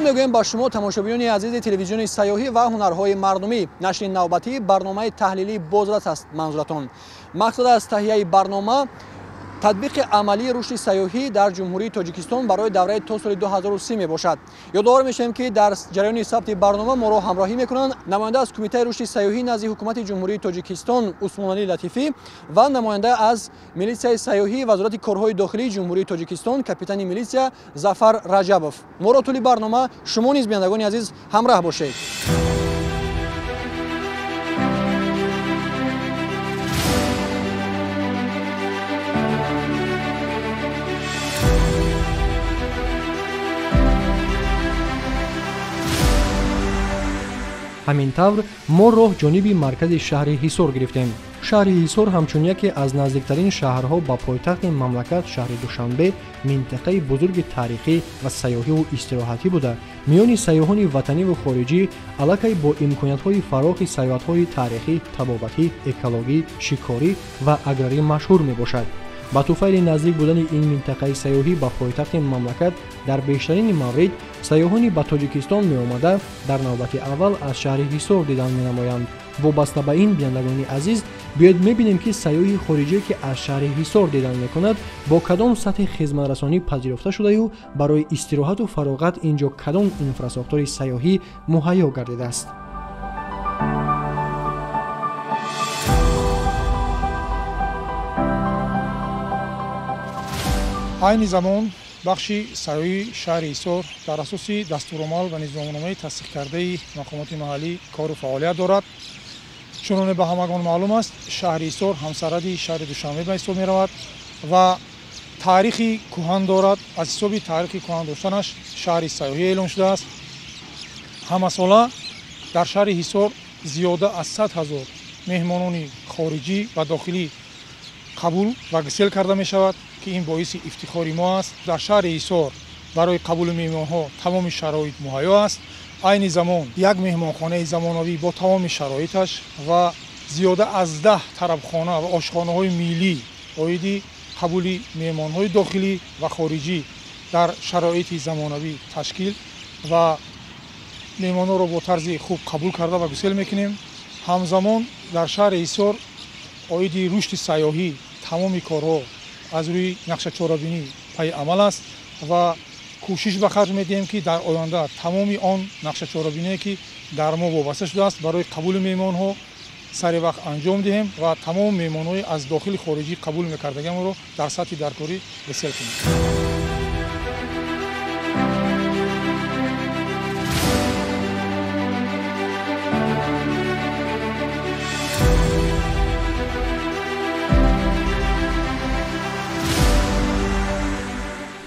Мегӯем ба шумо, тамошобинони азизи телевизиони сайёҳӣ ва ҳунарҳои мардумӣ. Нашри навбатии барномаи таҳлилии бозрас аст манзуратон. Мақсад аз таҳияи барнома татбиқи амалии рушди сайёҳӣ дар Ҷумҳурии Тоҷикистон барои давраи то соли 2030 мебошад. Ёдовар мешавем, ки дар ҷараёни сабти барнома моро ҳамроҳӣ мекунанд намоянда аз Кумитаи рушди сайёҳӣ назди Ҳукумати Ҷумҳурии Тоҷикистон Усмоналӣ Латифӣ ва намоянда аз милитсияи сайёҳӣ Вазорати корҳои дохилии Ҷумҳурии Тоҷикистон капитани милитсия Зафар Раҷабов. Моро тӯли барнома шумо низ, бинандагони азиз, ҳамроҳ бошед. Ҳамин тавр мо роҳ ҷониби маркази шаҳри Ҳисор гирифтем. Шаҳри Ҳисор ҳамчун яке аз наздиктарин шаҳрҳо ба пойтахти мамлакат шаҳри Душанбе минтақаи бузурги таърихӣ ва сайёҳиву истироҳатӣ буда, миёни сайёҳони ватаниву хориҷӣ аллакай бо имкониятҳои фарохи сайёҳатҳои таърихӣ, табобатӣ, экологӣ, шикорӣ ва аграрӣ машҳур мебошад. Ба туфайли наздик будани ин минтақаи сайёҳӣ ба пойтахти мамлакат дар бештарини маврид сайёҳони ба Тоҷикистон меомада дар навбати аввал аз шаҳри Ҳисор дидан менамоянд. Вобаста ба ин, бинандагони азиз, биёед мебинем, ки сайёҳи хориҷие, ки аз шаҳри Ҳисор дидан мекунад, бо кадом сатҳи хизматрасонӣ пазирофта шудаю барои истироҳату фароғат ин ҷо кадом инфрасохтори сайёҳӣ муҳайё гардидааст. Айни замон бахши сайёҳии шаҳри Ҳисор дар асоси дастуромал ва низомномаи тасдиқкардаи мақомоти маҳаллӣ кору фаъолият дорад. Чуноне ба ҳамагон маълум аст, шаҳри Ҳисор ҳамсарҳади шаҳри Душанбе ба ҳисоб меравад ва таърихи кӯҳан дорад. Аз ҳисоби таърихи кӯҳан доштанаш шаҳри сайёҳӣ эълон шудааст. Ҳамасола дар шаҳри Ҳисор зиёда аз 100 ҳазор меҳмонони хориҷӣ ва дохилӣ қабул ва гусел карда мешавад, ки ин боиси ифтихори мо аст. Дар шаҳри Ҳисор барои қабули меҳмонҳо тамоми шароит муҳайё аст. Айни замон як меҳмонхонаи замонавӣ бо тамоми шароиташ ва зиёда аз 10 тарабхона ва ошхонаҳои миллӣ оиди қабули меҳмонҳои дохилӣ ва хориҷӣ дар шароити замонавӣ ташкил ва меҳмонҳоро бо тарзи хуб қабул карда ва гусел мекунем. Ҳамзамон дар шаҳри Ҳисор оиди рушди сайёҳӣ тамоми корҳо аз рӯи нақшачорабинӣ пайи амал аст ва кӯшиш ба харҷ медиҳем, ки дар оянда тамоми он нақшачорабиние, ки дар мо вобаста шудааст, барои қабули меҳмонҳо сари вақт анҷом диҳем ва тамоми меҳмонҳои аз дохили хориҷӣ қабул мекардагиамонро дар сатҳи даркорӣ гусел кунем.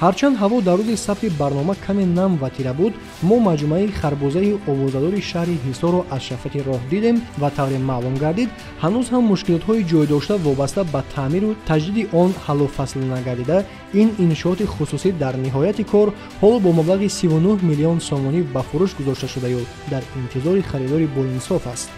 Ҳарчанд ҳаво дар рӯзи сабти барнома каме нам ва тира буд, мо маҷмӯаи харбузаи овозадори шаҳри Ҳисорро аз шафати роҳ дидем ва тавре маълум гардид, ҳанӯз ҳам мушкилотҳои ҷойдошта вобаста ба таъмиру таҷдиди он ҳаллу фасл нагардида, ин иншооти хусусӣ дар ниҳояти кор ҳоло бо маблағи 39 миллион сомонӣ ба фурӯш гузошта шудаю дар интизори харидори боинсоф аст.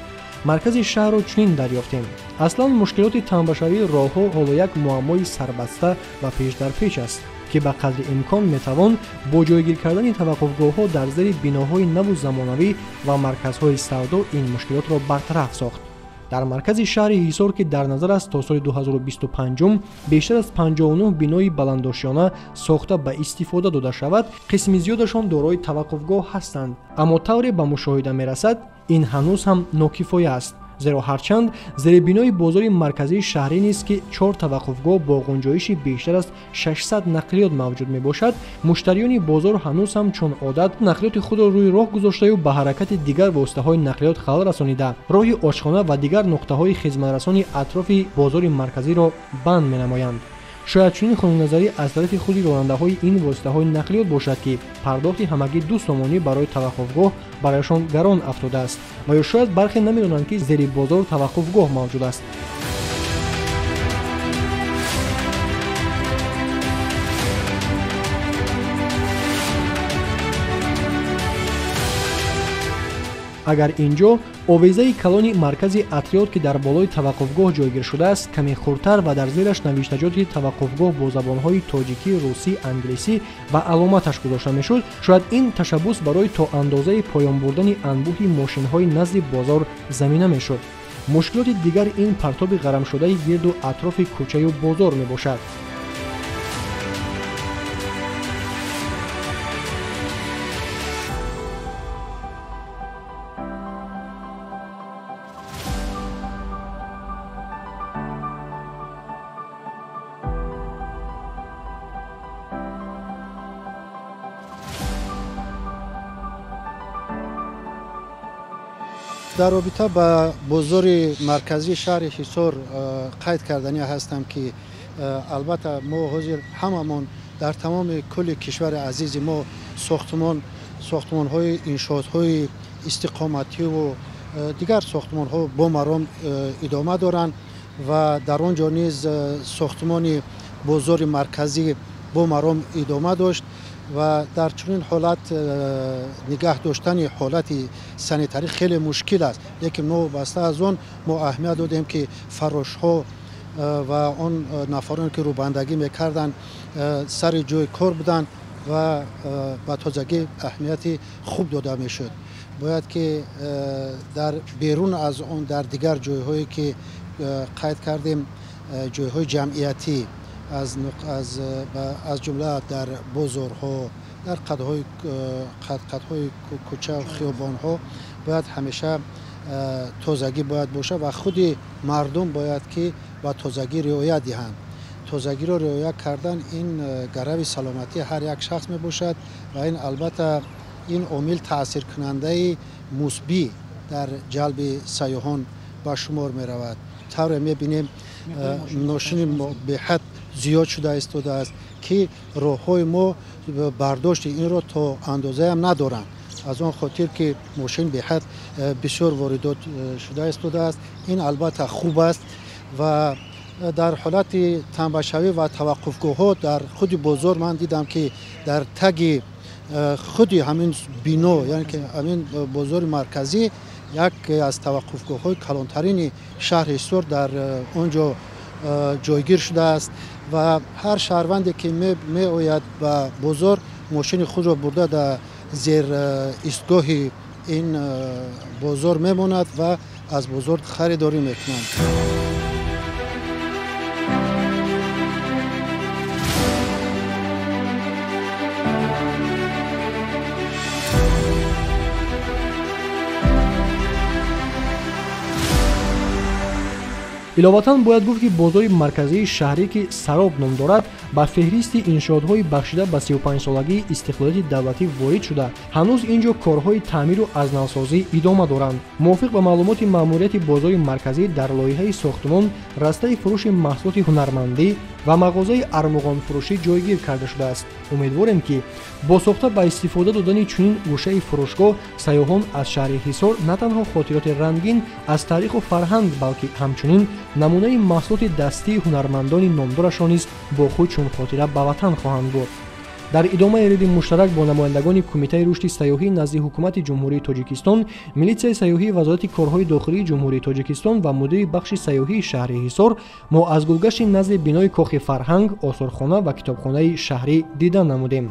Маркази шаҳрро чунин дарёфтем. Аслан мушкилоти тамбашавии роҳҳо ҳоло як муаммои сарбаста ва пешдарпеш аст, ки ба қадри имкон метавон бо ҷойгир кардани таваққуфгоҳҳо дар зери биноҳои наву замонавӣ ва марказҳои савдо ин мушкилотро бартараф сохт. Дар маркази шаҳри Ҳисор, ки дар назар аст то соли 2025 бештар аз 59 бинои баландошёна сохта ба истифода дода шавад, қисми зиёдашон дорои таваққуфгоҳ ҳастанд, аммо тавре ба мушоҳида мерасад, ин ҳанӯз ҳам нокифоя аст. Зеро ҳарчанд зери бинои бозори марказии шаҳрӣ низ, ки 4 таваққуфгоҳ бо ғунҷоиши бештар аз 600 нақлиёт мавҷуд мебошад, муштариёни бозор ҳанӯз ҳам чун одат нақлиёти худро рӯи роҳ гузоштаю ба ҳаракати дигар воситаҳои нақлиёт халал расонида, роҳи ошхона ва дигар нуқтаҳои хизматрасони атрофи бозори марказиро банд менамоянд. Шояд чунин хунукназарӣ аз тарафи худи ронандаҳои ин воситаҳои нақлиёт бошад, ки пардохти ҳамагӣ 2 сомонӣ барои таваққуфгоҳ барояшон гарон афтодааст, ва ё шояд бархе намедонанд, ки зери бозор таваққуфгоҳ мавҷуд аст. Агар ин ҷо овезаи калони маркази Атрёд, ки дар болои таваққуфгоҳ ҷойгир шудааст, каме хурдтар ва дар зераш навиштаҷоти таваққуфгоҳ бо забонҳои тоҷикӣ, русӣ, англисӣ ва аломаташ гузошта мешуд, шояд ин ташаббус барои то андозаи поён бурдани анбӯҳи мошинҳои назди бозор замина мешуд. Мушкилоти дигар ин партоби ғарамшудаи гирду атрофи кӯчаю бозор мебошад. Дар робита ба бозори марказии шаҳри Ҳисор қайд карданӣ ҳастам, ки албатта мо ҳозир ҳамамон дар тамоми кулли кишвари азизи мо сохтмонҳои иншоотҳои истиқомативу дигар сохтмонҳо бо маром идома доранд ва дар он ҷо низ сохтмони бозори марказӣ бо маром идома дошт ва дар чунин ҳолат нигаҳ доштани ҳолати санитарӣ хеле мушкил аст. Лекин новобаста аз он мо аҳамият додем, ки фарошҳо ва он нафароне, ки рӯбандагӣ мекарданд, сари ҷои кор буданд ва ба тозагӣ аҳамияти хуб дода мешуд. Бояд ки дар берун аз он дар дигар ҷойҳое, ки қайд кардем, ҷойҳои ҷамъиятӣ, аз ҷумла дар бозорҳо, дар қадқадҳои кӯча хиёбонҳо бояд ҳамеша тозагӣ бояд бошад ва худи мардум бояд ки ба тозагӣ риоя диҳанд. Тозагиро риоя кардан ин гарави саломатии ҳар як шахс мебошад ва ин албатта ин омил таъсиркунандаи мусбӣ дар ҷалби сайёҳон ба шумор меравад. Тавре мебинем, ношини беҳад зиёд шуда истодааст, ки роҳҳои мо бардошти инро то андозаам надоранд. Аз он хотир ки мошин беҳад бисёр воридот шуда истодааст. Ин албатта хуб аст ва дар ҳолати танбашавӣ ва таваққуфгоҳҳо дар худи бозор ман дидам, ки дар таги худи ҳамин бино, яъне ки ҳамин бозори марказӣ, як аз таваққуфгоҳҳои калонтарини шаҳри Ҳисор дар он ҷо ҷойгир шудааст ва ҳар шаҳрванде, ки меояд ба бозор, мошини худро бурда дар зер истгоҳи ин бозор мемонад ва аз бозор харидорӣ мекунанд. Иловатан бояд гуфт, ки бозори марказии шаҳрӣ, ки Сароб ном дорад, ба феҳристи иншоотҳои бахшида ба 35-солагии истиқлолияти давлатӣ ворид шуда, ҳанӯз ин ҷо корҳои таъмиру азнавсозӣ идома доранд. Мувофиқ ба маълумоти маъмурияти бозори марказӣ, дар лоиҳаи сохтмон растаи фурӯши маҳсулоти ҳунармандӣ ва мағозаи армуғонфурӯшӣ ҷойгир карда шудааст. Умедворем, ки бо сохта ба истифода додани чунин гӯшаи фурӯшгоҳ сайёҳон аз шаҳри Ҳисор на танҳо хотироти рангин аз таъриху фарҳанг, балки ҳамчунин намунаи маҳсулоти дастии ҳунармандони номдорашро низ бо худ чун хотира ба ватан хоҳанд бурд. Дар идомаи реди муштарак бо намояндагони Кумитаи рушди сайёҳӣ назди Ҳукумати Ҷумҳурии Тоҷикистон, милитсияи сайёҳии Вазорати корҳои дохилии Ҷумҳурии Тоҷикистон ва мудири бахши сайёҳии шаҳри Ҳисор мо аз гулгашти назди бинои Кохи фарҳанг, осорхона ва китобхонаи шаҳрӣ дидан намудем.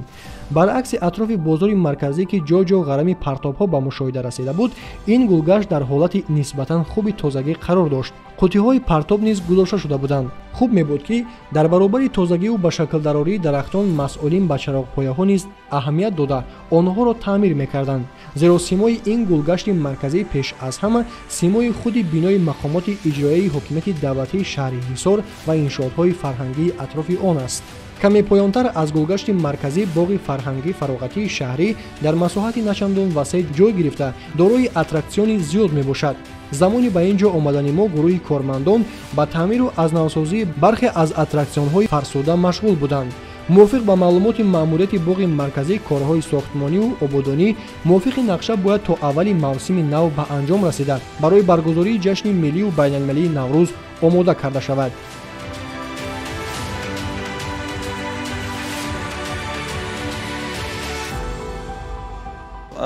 Баръакси атрофи бозори марказӣ, ки ҷо-ҷо ғарами партобҳо ба мушоҳида расида буд, ин гулгашт дар ҳолати нисбатан хуби тозагӣ қарор дошт. Қуттиҳои партоб низ гузошта шуда буданд. Хуб мебуд, ки дар баробари тозагиву ба шаклдарории дарахтон масъулин ба чароғпояҳо низ аҳамият дода, онҳоро таъмир мекарданд, зеро симои ин гулгашти марказӣ пеш аз ҳама симои худи бинои мақомоти иҷроияи ҳокимияти давлатии шаҳри Ҳисор ва иншоотҳои фарҳангии атрофи он аст. Каме поёнтар аз гулгашти марказӣ боғи фарҳангӣ фароғатии шаҳрӣ дар масоҳати начандон васеъ ҷой гирифта, дорои аттраксиони зиёд мебошад. Замони ба ин ҷо омадани мо гурӯҳи кормандон ба таъмиру азнавсозии бархе аз аттраксионҳои фарсуда машғул буданд. Мувофиқ ба маълумоти маъмурияти боғи марказӣ, корҳои сохтмониву ободонӣ мувофиқи нақша бояд то аввали мавсими нав ба анҷом расида, барои баргузории ҷашни миллию байналмилалии Наврӯз омода карда шавад.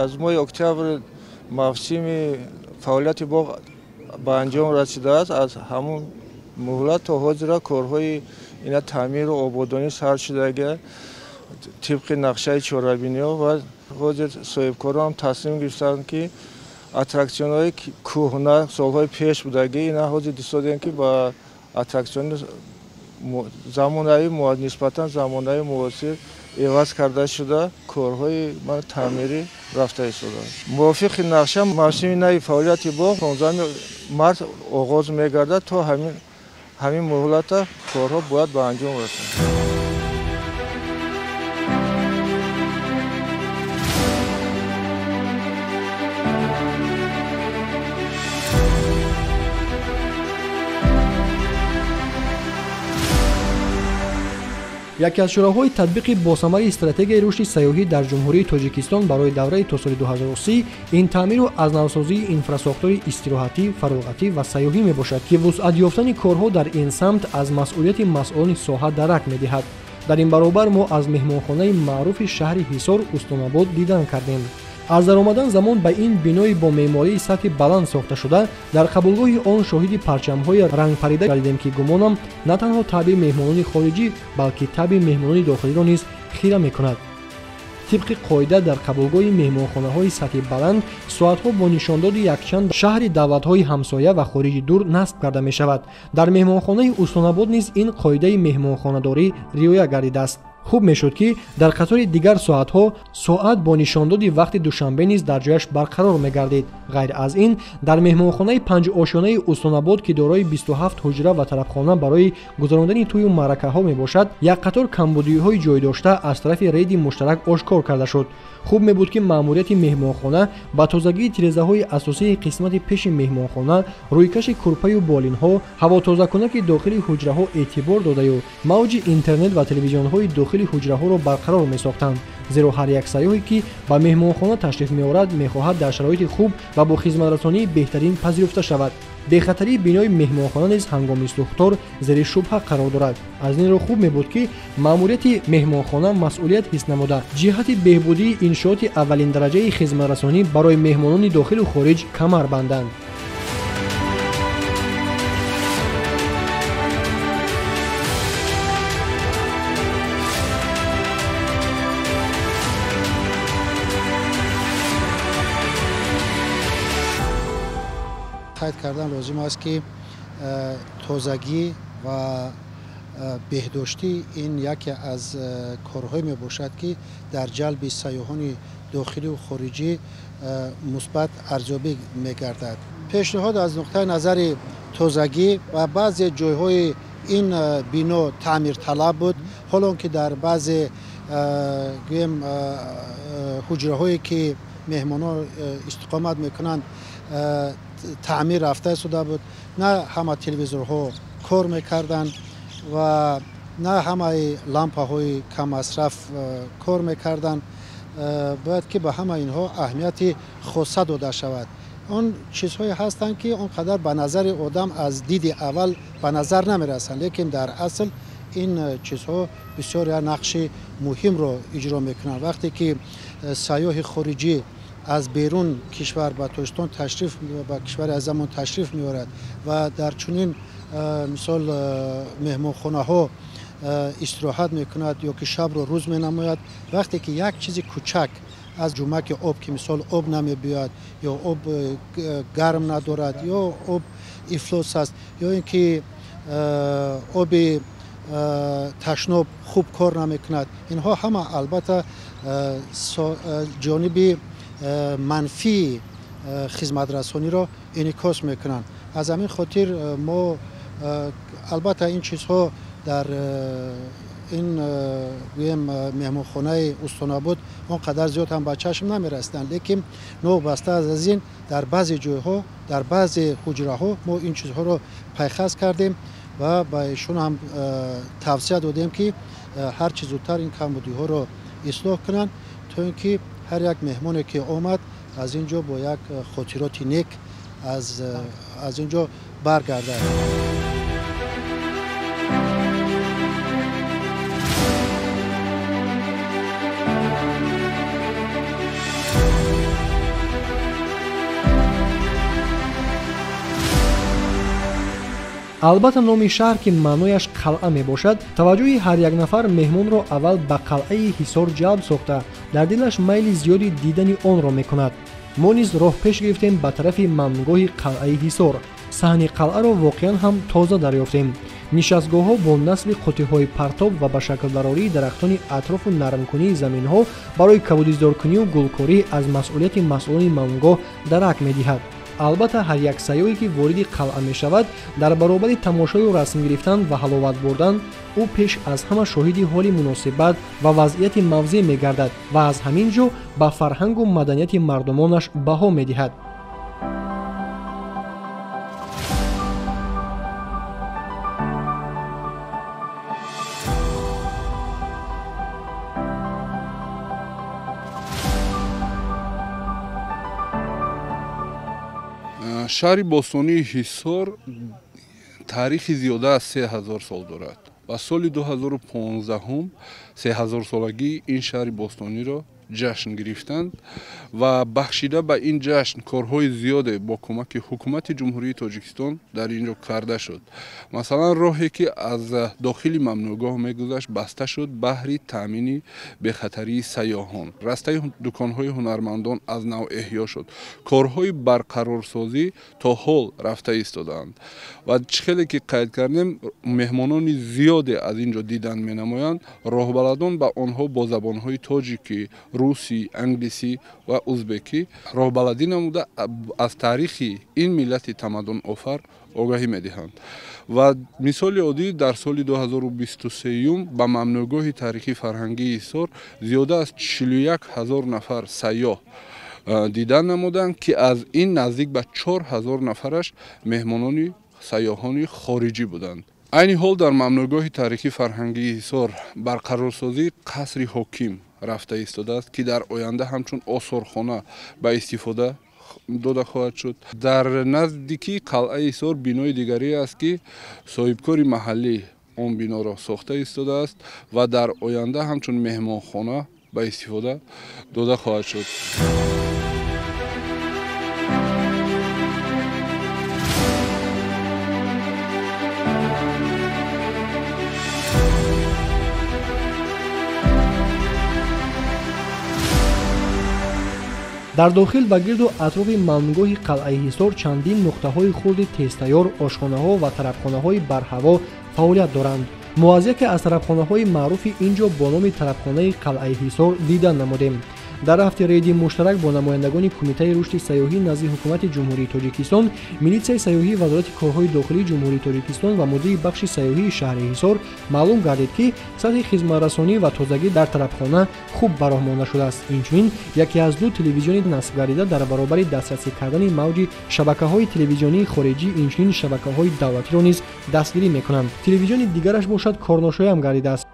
Аз моҳи октябр Мавсими фаъолияти боғ ба анҷом расидааст. Аз ҳамун муҳлат то ҳозира корҳои ина таъмиру ободонӣ сар шудага тибқи нақшаи чорабиниҳо ва ҳозир соҳибкорон тасмим гирифтанд, ки аттраксионҳои кӯҳна солҳои пеш будагӣ ина ҳозир дистодем, ки ба аттраксиони замонавӣ, нисбатан замонавӣ муосир иваз карда шуда, корҳои таъмирӣ рафта истодаанд. Мувофиқи нақша мавсими нави фаъолияти боғ 15 март оғоз мегардад. То ҳамин муҳлата корҳо бояд ба анҷом расанд. Яке аз чораҳои татбиқи босамари стратегияи рушди сайёҳӣ дар Ҷумҳурии Тоҷикистон барои давраи то соли 2030 ин таъмиру аз навсозии инфрасохтори истироҳатӣ, фароғатӣ ва сайёҳӣ мебошад, ки вусъат ёфтани корҳо дар ин самт аз масъулияти масъулони соҳа дарак медиҳад. Дар ин баробар мо аз меҳмонхонаи маъруфи шаҳри Ҳисор Устонобод дидан кардем. Аз даромадан замон ба ин бинои бо меъмории сатҳи баланд сохташуда дар қабулгоҳи он шоҳиди парчамҳои рангпарида гардидем, ки гумонам на танҳо таъби меҳмонони хориҷӣ, балки таъби меҳмонони дохилиро низ хира мекунад. Тибқи қоида дар қабулгоҳи меҳмонхонаҳои сатҳи баланд соатҳо бо нишондоди якчанд шаҳри давлатҳои ҳамсоя ва хориҷи дур насб карда мешавад. Дар меҳмонхонаи Устонобод низ ин қоидаи меҳмонхонадорӣ риоя гардидааст. Хуб мешуд, ки дар қатори дигар соатҳо соат бо нишондоди вақти Душанбе низ дар ҷояш барқарор мегардид. Ғайр аз ин дар меҳмонхонаи панҷошёнаи Устонобод, ки дорои 27 ҳуҷра ва тарабхона барои гузарондани тӯю маъракаҳо мебошад, як қатор камбудиҳои ҷойдошта аз тарафи рейди муштарак ошкор карда шуд. Хуб мебуд, ки маъмурияти меҳмонхона ба тозагии тирезаҳои асосии қисмати пеши меҳмонхона, рӯйкаши курпаю болинҳо, ҳавотозакунаки дохили ҳуҷраҳо эътибор додаю мавҷи интернет ва телевизионҳои дохили ҳуҷраҳоро барқарор месохтанд. Зеро ҳар як сайёҳе, ки ба меҳмонхона ташриф меорад, мехоҳад дар шароити хуб ва бо хизматрасонии беҳтарин пазируфта шавад. Бехатарии бинои меҳмонхона низ ҳангоми сӯхтор зери шубҳа қарор дорад. Аз ин рӯ хуб мебуд, ки маъмурияти меҳмонхона масъулият ҳис намуда, ҷиҳати беҳбудии иншооти аввалиндараҷаи хизматрасонӣ барои меҳмонони дохилу хориҷ камар банданд. Қайд кардан лозим аст, ки тозагӣ ва беҳдоштӣ ин яке аз корҳое мебошад, ки дар ҷалби сайёҳони дохилию хориҷӣ мусбат арзёбӣ мегардад. Пешниҳод аз нуқтаи назари тозагӣ ва баъзе ҷойҳои ин бино таъмирталаб буд, ҳолон ки дар баъзе гӯем ҳуҷраҳое, ки меҳмонон истиқомат мекунанд, таъмир рафта истода буд. На ҳама телевизорҳо кор мекарданд ва на ҳамаи лампаҳои каммасраф кор мекарданд. Бояд ки ба ҳама инҳо аҳамияти хоса дода шавад. Он чизҳое ҳастанд, ки он қадар ба назари одам аз диди аввал ба назар намерасанд, лекин дар асл ин чизҳо бисёр як нақши муҳимро иҷро мекунанд. Вақте ки сайёҳи хориҷӣ аз берун кишвар ба Тоҷикистон ташриф, ба кишвари азамон ташриф меорад ва дар чунин мисол меҳмонхонаҳо истироҳат мекунад ё ки шабро рӯз менамояд, вақте ки як чизи кучак аз ҷумаки об, ки мисол об намебиёяд ё об гарм надорад ё об ифлос аст ё ин ки оби ташноб хуб кор намекунад, инҳо ҳама албатта ҷониби манфии хизматрасониро инъикос мекунанд. Аз ҳамин хотир мо албатта ин чизҳо дар ин гӯем меҳмонхонаи Устонобод он қадар зиёд ҳам ба чашм намерасиданд, лекин новобаста аз ин дар баъзе ҷойҳо, дар баъзе ҳуҷраҳо мо ин чизҳоро пайхас кардем ва ба ишон ҳам тавсия додем, ки ҳар чӣ зудтар ин камбудиҳоро ислоҳ кунанд, то ин ки ҳар як меҳмоне, ки омад, аз ин ҷо бо як хотироти нек аз ин ҷо баргардад. Албатта, номи шаҳр, ки маънояш қалъа мебошад, таваҷҷӯҳи ҳар як нафар меҳмонро аввал ба қалъаи Ҳисор ҷалб сохта, дар дилаш майли зиёди дидани онро мекунад. Мо низ роҳ пеш гирифтем ба тарафи мамнӯъгоҳи қалъаи Ҳисор. Саҳни қалъаро воқеан ҳам тоза дарёфтем. Нишастгоҳҳо бо насби қуттиҳои партоб ва ба шаклдарории дарахтони атрофу нармкунии заминҳо барои кабудиздоркунию гулкорӣ аз масъулияти масъулони мамнӯъгоҳ дарак медиҳад. Албатта, ҳар як сайёҳе, ки вориди қалъа мешавад, дар баробари тамошою расм гирифтан ва ҳаловат бурдан, ӯ пеш аз ҳама шоҳиди ҳоли муносибат ва вазъияти мавзеъ мегардад ва аз ҳамин ҷо ба фарҳангу маданияти мардумонаш баҳо медиҳад. Шаҳри бостонии Ҳисор таърихи зиёда аз 3000 сол дорад ва соли 2015 3000-солагии ин шаҳри бостониро ҷашн гирифтанд ва бахшида ба ин ҷашн корҳои зиёде бо кӯмаки ҳукумати Ҷумҳурии Тоҷикистон дар ин ҷо карда шуд. Масалан, роҳе, ки аз дохили мамнӯъгоҳ мегузашт, баста шуд баҳри таъмини бехатарии сайёҳон. Растаи дуконҳои ҳунармандон аз нав эҳё шуд. Корҳои барқарорсозӣ то ҳол рафта истодаанд ва чӣ хеле ки қайд кардем, меҳмонони зиёде аз ин ҷо дидан менамоянд. Роҳбаладон ба онҳо бо забонҳои тоҷикӣ, русӣ, англисӣ ва узбекӣ роҳбаладӣ намуда, аз таърихи ин миллати тамаддунофар огаҳӣ медиҳанд. Ва мисоли оддӣ, дар соли 2023 ба мамнӯъгоҳи таърихии фарҳангии Ҳисор зиёда аз 41 ҳазор нафар сайёҳ дидан намуданд, ки аз ин наздик ба 4 ҳазор нафараш меҳмонони сайёҳони хориҷӣ буданд. Айни ҳол дар мамнӯъгоҳи таърихии фарҳангии Ҳисор барқарорсозии қасри ҳоким рафта истодааст, ки дар оянда ҳамчун осорхона ба истифода дода хоҳад шуд. Дар наздикии қалъаи Ҳисор бинои дигаре аст, ки соҳибкори маҳаллӣ он биноро сохта истодааст ва дар оянда ҳамчун меҳмонхона ба истифода дода хоҳад шуд. Дар дохил ва гирду атрофи мамнӯъгоҳи қалъаи Ҳисор чандин нуқтаҳои хурди тезтайёр, ошхонаҳо ва тарабхонаҳои барҳаво фаъолият доранд. Мо аз яке аз тарабхонаҳои маъруфи ин ҷо бо номи тарабхонаи қалъаи Ҳисор дидан намудем. Дар рафти рейди муштарак бо намояндагони Кумитаи рушди сайёҳӣ назди Ҳукумати Ҷумҳурии Тоҷикистон, милитсияи сайёҳӣ, Вазорати корҳои дохилии Ҷумҳурии Тоҷикистон ва мудири бахши сайёҳии шаҳри Ҳисор маълум гардид, ки сатҳи хизматрасонӣ ва тозагӣ дар тарабхона хуб ба роҳ монда шудааст. Инчунин яке аз ду телевизиони насбгардида дар баробари дастрасӣ кардани мавҷи шабакаҳои телевизионии хориҷӣ, инчунин шабакаҳои давлатиро низ дастгирӣ мекунанд. Телевизиони дигараш бошад, корношоям гардидааст.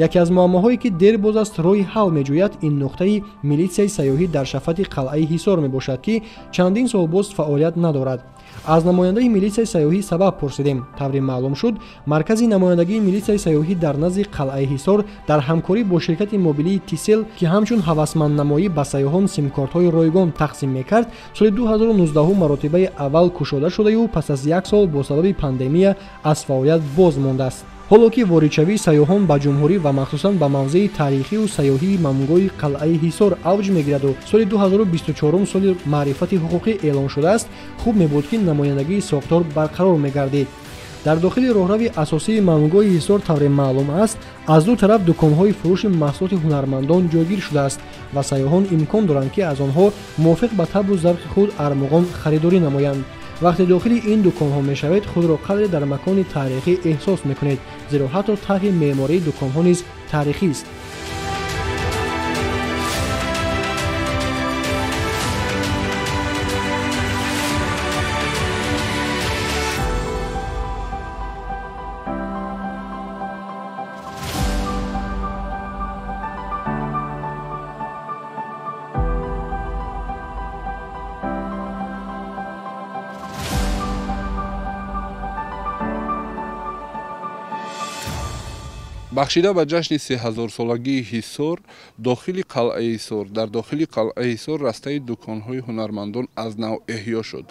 Яке аз муаммоҳое, ки дер боз аст роҳи ҳал меҷӯяд, ин нуқтаи милитсияи сайёҳӣ дар шафати қалъаи Ҳисор мебошад, ки чандин сол боз фаъолият надорад. Аз намояндаи милитсияи сайёҳӣ сабаб пурсидем. Тавре маълум шуд, маркази намояндагии милитсияи сайёҳӣ дар назди қалъаи Ҳисор дар ҳамкорӣ бо ширкати мобилии Тисел, ки ҳамчун ҳавасманднамоӣ ба сайёҳон симкортҳои ройгон тақсим мекард, соли 2019 маротибаи аввал кушода шудаю пас аз як сол бо сабаби пандемия аз фаъолият боз мондааст. Ҳоло ки воридшавии сайёҳон ба ҷумҳурӣ ва махсусан ба мавзеи таърихию сайёҳии мамнӯъгоҳи қалъаи Ҳисор авҷ мегираду соли 2024 соли маърифати ҳуқуқӣ эълон шудааст, хуб мебуд, ки намояндагии сохтор барқарор мегардид. Дар дохили роҳрави асосии мамнӯъгоҳи Ҳисор, тавре маълум аст, аз ду тараф дуконҳои фурӯши маҳсулоти ҳунармандон ҷойгир шудааст ва сайёҳон имкон доранд, ки аз онҳо мувофиқ ба табъу завқи худ армуғон харидорӣ намоянд. Вақте дохили ин дуконҳо мешавед, худро қадре дар макони таърихӣ эҳсос мекунед, зеро ҳатто тарҳи меъмории дуконҳо низ таърихист. Бахшида ба ҷашни 3000-солагии Ҳисор, дохили қалъаи Ҳисор, дар дохили қалъаи Ҳисор растаи дуконҳои ҳунармандон аз нав эҳё шуд.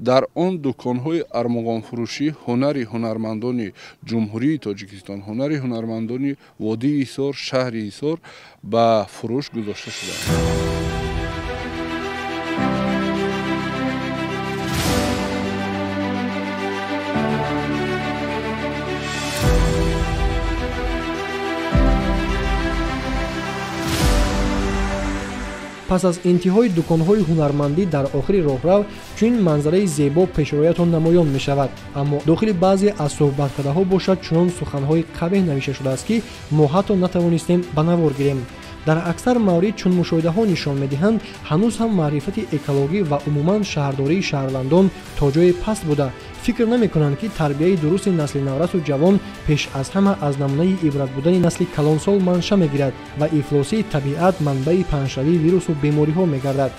Дар он дуконҳои армуғонфурӯшӣ ҳунари ҳунармандони Ҷумҳурии Тоҷикистон, ҳунари ҳунармандони водии Ҳисор, шаҳри Ҳисор ба фурӯш гузошта шуданд. Пас аз интиҳои дуконҳои ҳунармандӣ дар охири роҳрав чунин манзараи зебо пешроятон намоён мешавад. Аммо дохили баъзе аз суҳбаткадаҳо бошад чунон суханҳои қабеҳ навишта шудааст, ки мо ҳатто натавонистем ба навор гирем. Дар аксар маврид чун мушоҳидаҳо нишон медиҳанд, ҳанӯз ҳам маърифати экологӣ ва умуман шаҳрдории шаҳрвандон то ҷое паст буда, фикр намекунанд, ки тарбияи дурусти насли наврасу ҷавон пеш аз ҳама аз намунаи ибрат будани насли калонсол манша мегирад ва ифлосии табиат манбаи паҳншавии вирусу бемориҳо мегардад.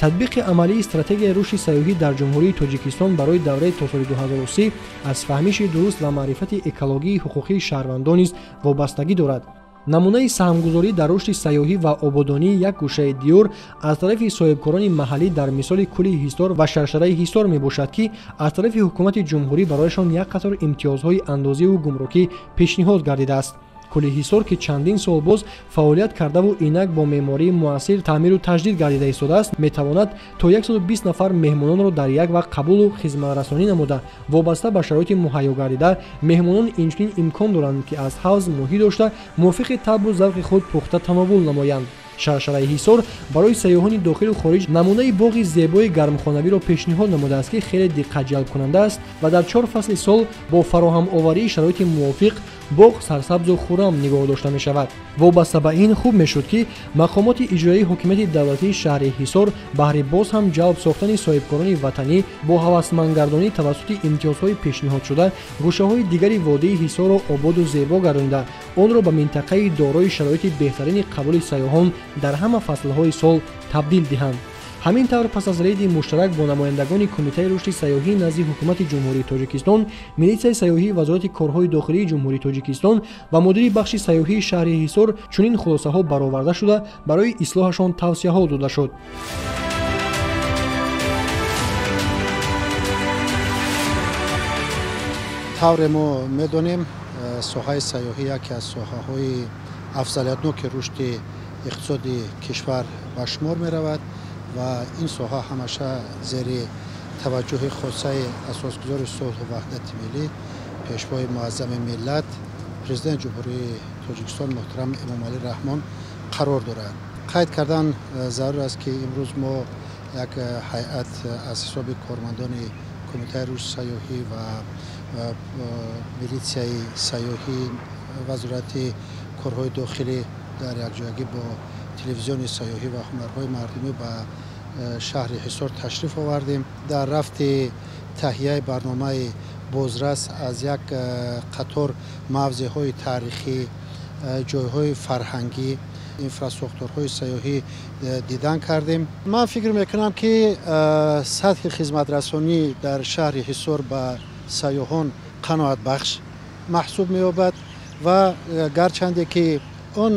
Татбиқи амалии стратегияи рушди сайёҳӣ дар Ҷумҳурии Тоҷикистон барои давраи то соли 2030 аз фаҳмиши дуруст ва маърифати экологии ҳуқуқии шаҳрвандон низ вобастагӣ дорад. Намунаи саҳмгузорӣ дар рушди сайёҳӣ ва ободонии як гӯшаи диёр аз тарафи соҳибкорони маҳаллӣ дар мисоли кӯли Ҳисор ва шаршараи Ҳисор мебошад, ки аз тарафи ҳукумати ҷумҳурӣ барояшон як қатор имтиёзҳои андозиву гумрукӣ пешниҳод гардидааст. Кӯли Ҳисор, ки чандин сол боз фаъолият кардаву инак бо меъмории муассир таъмиру таҷдид гардида истодааст, метавонад то 120 нафар меҳмононро дар як вақт қабулу хизматрасонӣ намуда, вобаста ба шароити муҳайё гардида меҳмонон инчунин имкон доранд, ки аз ҳавз моҳӣ дошта мувофиқи табъу завқи худ пухта тановул намоянд. Шаршараи Ҳисор барои сайёҳони дохилу хориҷ намунаи боғи зебои гармхонавиро пешниҳод намудааст, ки хеле диққатҷалбкунанда аст ва дар 4 фасли сол бо фароҳамоварии шароити мувофиқ боғ сарсабзу хуррам нигоҳ дошта мешавад. Вобаста ба ин хуб мешуд, ки мақомоти иҷроии ҳокимияти давлатии шаҳри Ҳисор баҳри боз ҳам ҷалб сохтани соҳибкорони ватанӣ бо ҳавасмандгардонӣ тавассути имтиёзҳои пешниҳодшуда гӯшаҳои дигари водии Ҳисорро ободу зебо гардонида, онро ба минтақаи дорои шароити беҳтарини қабули сайёҳон дар ҳама фаслҳои сол табдил диҳанд. Ҳамин тавр, пас аз рейди муштарак бо намояндагони Кумитаи рушди сайёҳӣ назди Ҳукумати Ҷумҳурии Тоҷикистон, милитсияи сайёҳии Вазорати корҳои дохилии Ҷумҳурии Тоҷикистон ва мудири бахши сайёҳии шаҳри Ҳисор чунин хулосаҳо бароварда шуда, барои ислоҳашон тавсияҳо дода шуд. Тавре мо медонем, соҳаи сайёҳӣ яке аз соҳаҳои афзалиятноки рушди иқтисоди кишвар ба шумор меравад ва ин соҳа ҳамеша зери таваҷҷӯҳи хосаи асосгузори сулҳу ваҳдати миллӣ, пешвои муаззами миллат, президенти Ҷумҳурии Тоҷикистон муҳтарам Эмомалӣ Раҳмон қарор дорад. Қайд кардан зарур аст, ки имрӯз мо як ҳайат аз ҳисоби кормандони Кумитаи рушди сайёҳӣ ва милитсияи сайёҳӣ, Вазорати корҳои дохилӣ дар якҷоягӣ бо телевизиони сайёҳӣ ва ҳунарҳои мардумӣ ба шаҳри Ҳисор ташриф овардем. Дар рафти таҳияи барномаи бозрас аз як қатор мавзеъҳои таърихӣ, ҷойҳои фарҳангӣ, инфрасохторҳои сайёҳӣ дидан кардем. Ман фикр мекунам, ки сатҳи хизматрасонӣ дар шаҳри Ҳисор ба сайёҳон қаноатбахш маҳсуб меёбад ва гарчанде ки он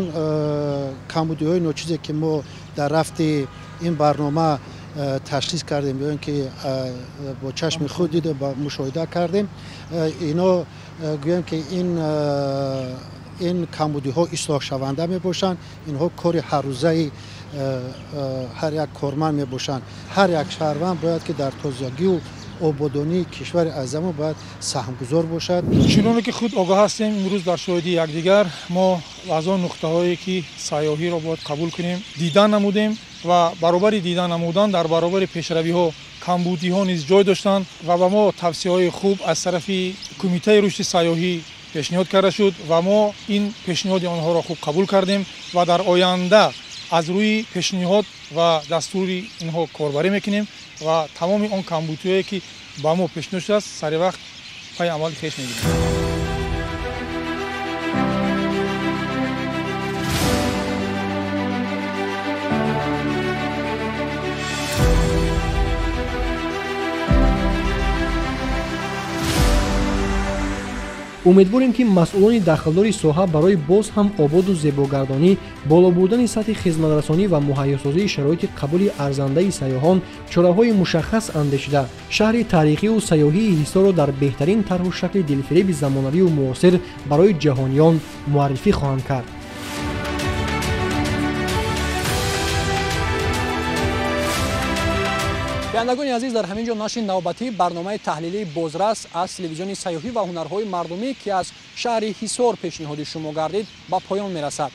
камбудиҳои ночизе, ки мо дар рафти ин барнома ташхис кардем ё ин ки бо чашми худ дида мушоҳида кардем, ино гӯем, ки ин камбудиҳо ислоҳшаванда мебошанд. Инҳо кори ҳаррӯзаи ҳар як корманд мебошанд. Ҳар як шаҳрванд бояд, ки дар тозагию ободонии кишвари азамон бояд саҳмгузор бошад. Чуноне ки худ огоҳ ҳастем, имрӯз дар шоҳидии якдигар мо аз он нуқтаҳое, ки сайёҳиро бояд қабул кунем, дидан намудем ва баробари дидан намудан дар баробари пешравиҳо камбудиҳо низ ҷой доштанд ва ба мо тавсияҳои хуб аз тарафи Кумитаи рушди сайёҳӣ пешниҳод карда шуд ва мо ин пешниҳоди онҳоро хуб қабул кардем ва дар оянда аз рӯи пешниҳод ва дастури инҳо корбарӣ мекунем ва тамоми он камбудиҳое, ки ба мо пешниҳод шудааст, сари вақт пайи амали хеш мегирем. Умедворем, ки масъулони дахлдори соҳа барои боз ҳам ободу зебогардонӣ, боло бурдани сатҳи хизматрасонӣ ва муҳайёсозии шароити қабули арзандаи сайёҳон чораҳои мушаххас андешида, шаҳри таърихию сайёҳии Ҳисорро дар беҳтарин тарҳу шакли дилфиреби замонавию муосир барои ҷаҳониён муаррифӣ хоҳанд кард. Бинандагони азиз, дар ҳамин ҷо нашри навбатии барномаи таҳлилии «Бозрас» аз телевизиони сайёҳӣ ва ҳунарҳои мардумӣ, ки аз шаҳри Ҳисор пешниҳоди шумо гардид, ба поён мерасад.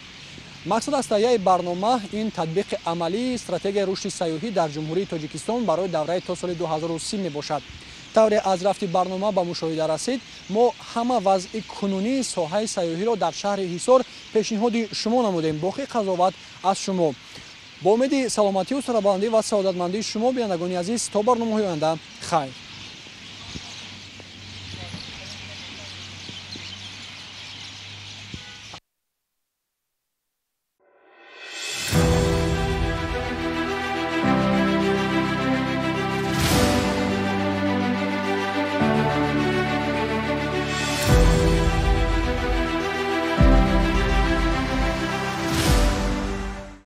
Мақсад аз таҳияи барнома ин татбиқи амалии стратегияи рушди сайёҳӣ дар Ҷумҳурии Тоҷикистон барои давраи то соли 2030 мебошад. Тавре аз рафти барнома ба мушоҳида расид, мо ҳама вазъи кунунии соҳаи сайёҳиро дар шаҳри Ҳисор пешниҳоди шумо намудем. Боқӣ қазоват аз шумо. Бо умеди саломатию сарбаландӣ ва саодатмандии шумо, бинандагони азиз, то барномаҳои оянда, хайр.